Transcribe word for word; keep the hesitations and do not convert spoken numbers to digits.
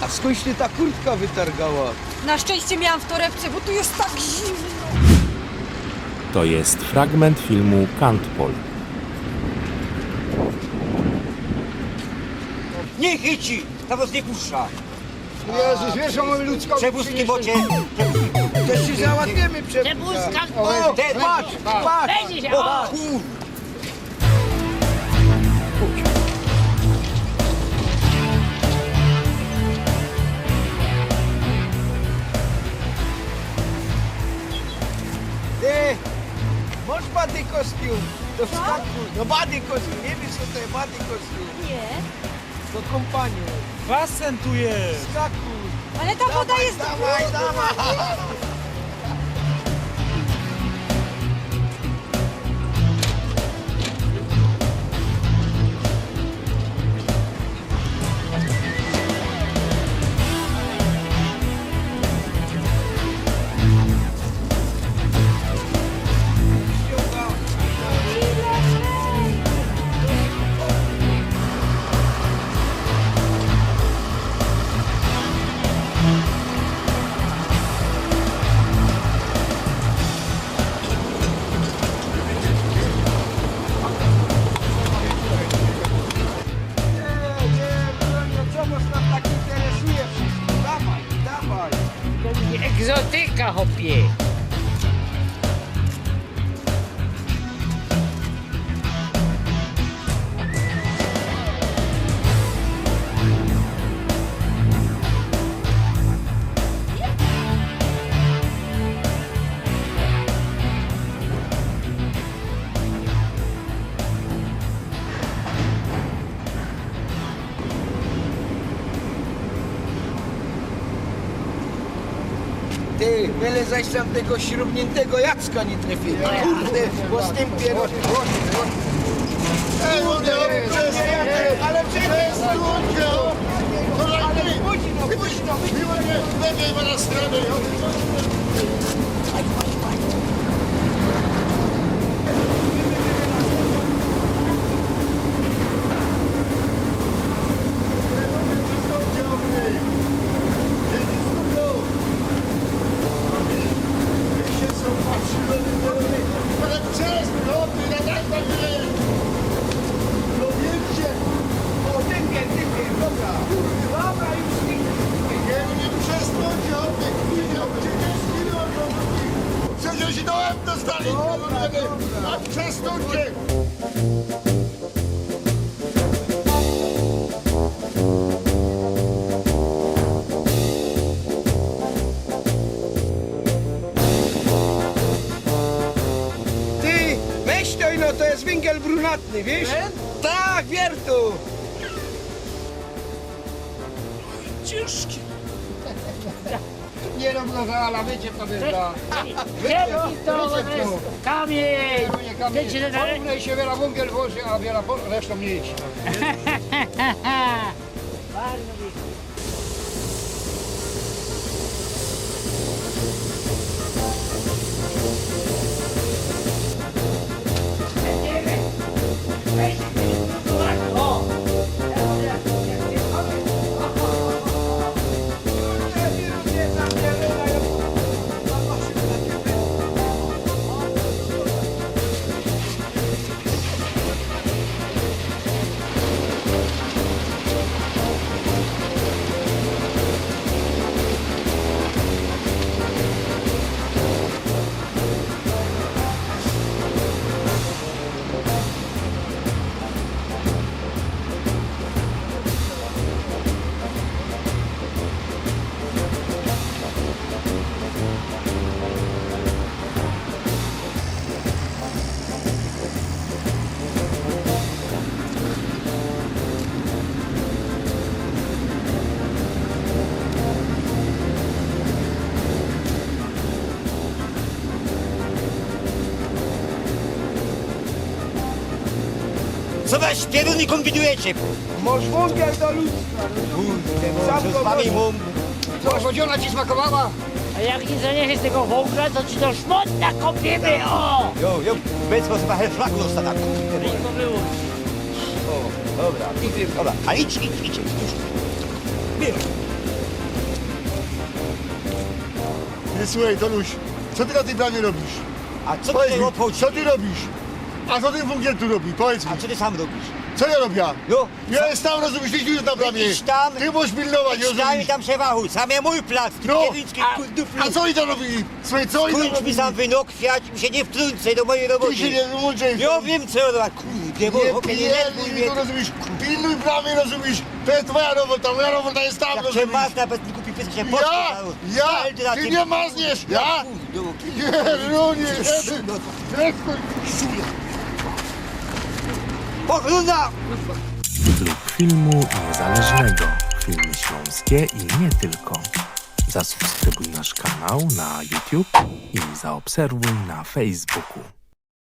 A skōndś ty ta kurtka wytargała? Na szczęście miałam w torebce, bo tu jest tak zimno. To jest fragment filmu Kantpol. Niy chyci! Ta wŏs niy puszcza! Jezus, wiysz, że mōm ludzkŏ... Przepustki bocie! To sie załatwiymy przepustka. Przepustka. O, patrz, patrz. Wejdzie sie, o! Ty, mŏsz body costume? To wskakuj. No body costume, niy wiysz, co to je body costume? Nie. To kōmpaniōn. Basen tu jest! Wskakuj. Ale ta woda jest... Dawaj, dawaj. Nie, nie, Brunio, co was nas tak interesuje wszystko? Dawaj, dawaj. Egzotyka, chopie! Ty, byle zaś tam tego śrubniętego Jacka nie trefili. Kurde, bo z tym pier... Kurde, ale przecież... Ale późno, późno, późno. Przecież i do M dostali, a przestōńcie! Ty, weź to ino, to je wyngiel brunatny, wiysz? Tak, wiertu! Ciężki! Nie robię, ale wiycie, co wyrza. Ciężki to jest kamień! Kierunie kamień. Porōwnaj sie, wiela wōngiel wozi, a wiela po... resztōm niy idzie. Bardzo pięknie. Co wy, pieruny, kōmbinujecie? Mŏsz wōngiel do ludzka, rozumiesz? Sam Co z go wami możesz. mōm? Co, wodziana ci smakowała? A jak niy zaniesiesz tego wōngla, to ci do szmotna kopiymy, o! Jo, jo, bez was na flaku dostana, kurde. To było. O, dobra, dobra, a idź, idź, idź, idź. Bierz. Ty, słuchej, Tonuś, co ty na tyj bramie robisz? A co Powiedz ty mi, obchodzi? Co ty robisz? A co tyn wunkiel tu robi? Powiedz mi. A co ty sam robisz? Co jŏ robiã? No, Jŏ jŏdz tam, rozumisz, ty siedzisz na bramie. Idź tam. Ty możesz pilnować, Idź tam i rozumiesz? Tam sie fachuj, sam je mōj plac, ty No, pieruński a, kurde. A co ôni tam robili? Słuchej, co ôni tam Skōńcz mi robili? Sam wynokwiać i sie niy wtrōncaj do mojej Ty roboty. Się nie włączaj. Jŏ wiym co jŏ robiã, kurde, bo Nie chopie, nie pierdolij denerwuj mi mie. Tu, rozumiesz? Pilnuj bramy, rozumiesz? To jest twoja robota, moja robota jest tam, Jak cię rozumiesz? masz, nawet nie kupi pysk, się Ja, poszło. ja, ty nie mazniesz, ja? Kurde, Pierunie, jedy. Pochluna! Zrób filmu niezależnego. Filmy śląskie i nie tylko. Zasubskrybuj nasz kanał na YouTube i zaobserwuj na Facebooku.